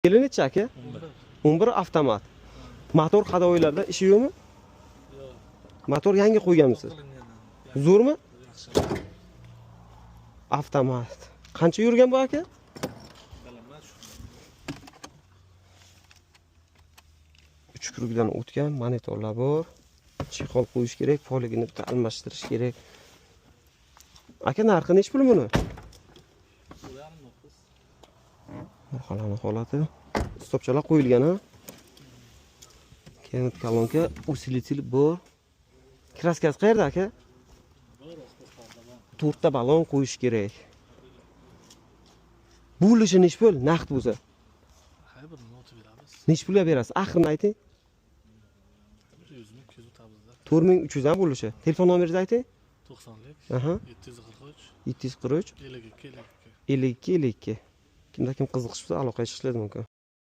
Yili necha aka? 11 avtomat. Motor ходовойlarda ishi yo'qmi? Yo'q. Motor yangi qo'yganmisiz? Zo'rmi? Yaxshi. Avtomat. Qancha yurgan bu aka? Bilaman shu. 3 круг dan o'tgan, monitorlar bor. Чехол qo'yish kerak, poligini bitta almashtirish kerak. Aka, narxi nechi pul buni? 4,5 9. Orqalani holati. Stopchalar qo'yilgan, ha? Keyin kolonka, усилитель bor. Краска si qayerda, aka? Bor, oqboqlarda bor. To'rtta balon qo'yish kerak. Bo'lishi nechi pul? Naqd bo'lsa. Hay, birini o'tib beramiz. Nechi pulga berasiz? Oxirini ayting. Bir 100 ming, 200 o'tamizda. 4300 dan bo'lishi. Telefon nomeringizni ayting. 90lik 743 743 52 52. 52 52. Kimda kim qiziqish bo'lsa, aloqaga chiqishlari mumkin.